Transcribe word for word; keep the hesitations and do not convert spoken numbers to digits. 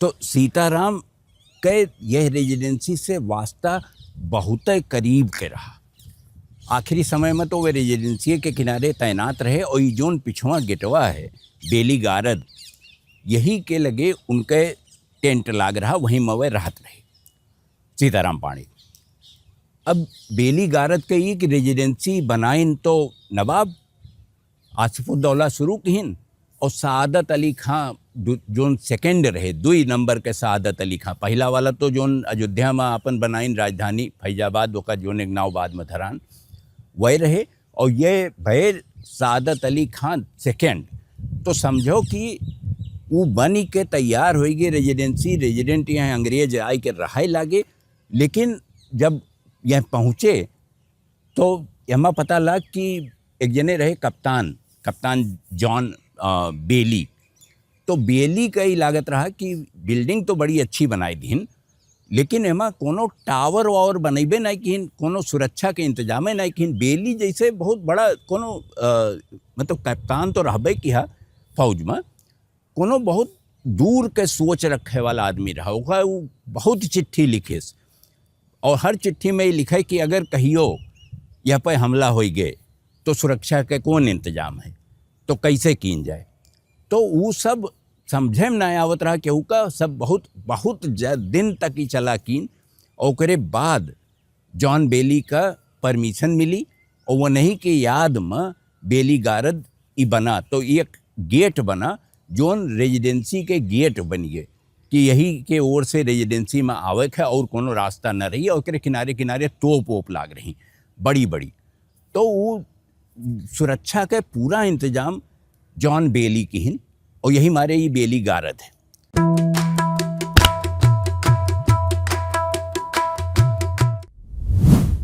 तो सीताराम के यह रेजिडेंसी से वास्ता बहुत करीब के रहा। आखिरी समय में तो वे रेजिडेंसी के किनारे तैनात रहे और ये जोन पिछवा गेटवा है, बेली गारद, यही के लगे उनके टेंट लाग रहा, वहीं में वे रहत रहे, सीताराम पांड़े। अब बेली गारद के ई कि रेजिडेंसी बनाइन तो नवाब आसिफुद्दौला शुरू किहिन और सादत अली खां दु-, जोन सेकंड रहे, दुई नंबर के सादत अली खां, पहिला वाला तो जोन अयोध्या में आपन बनाइन राजधानी फैजाबाद, ओकर जोन एक नाव बाद में धरान, वह रहे। और ये भैर सादत अली खां सेकंड, तो समझो कि वो बनी के तैयार होई गए रेजिडेंसी, रेजिडेंट यहाँ अंग्रेज आए के रहे लागे। लेकिन जब यहाँ पहुँचे तो एमा पता लग कि एक जने रहे कप्तान, कप्तान जॉन, अ, बेली। तो बेली का ही लागत रहा कि बिल्डिंग तो बड़ी अच्छी बनाई दीन, लेकिन एमा कोनो टावर वावर बनैबे नहीं किन, कोनो सुरक्षा के इंतजामे नहीं किन। बेली जैसे बहुत बड़ा कोनो, अ, मतलब कप्तान तो रहबे किहा फौज में, कोनो बहुत दूर के सोच रखे वाला आदमी रहा। ओका उ बहुत चिट्ठी लिखिस और हर चिट्ठी में ये लिखे कि अगर कहियो यह पे हमला होई गए तो सुरक्षा के कौन इंतजाम है, तो कैसे कीन जाए। तो उ सब समझे में ना आवत रहा केहू का। सब बहुत, बहुत ज-, दिन तक ही चला कीन। और ओकरे बाद जॉन बेली का परमिशन मिली और वनही के याद में बेली गारद ई बना, तो एक गेट बना, जोन रेजिडेंसी के गेट बन गए कि यही के ओर से रेजिडेंसी में आवे के है और कोनो रास्ता न रही। और ओकरे किनारे किनारे तोप वोप लाग रही बड़ी बड़ी। तो वो सुरक्षा के पूरा इंतजाम जॉन बेली किहिन और यही मारे ये बेली गारद है।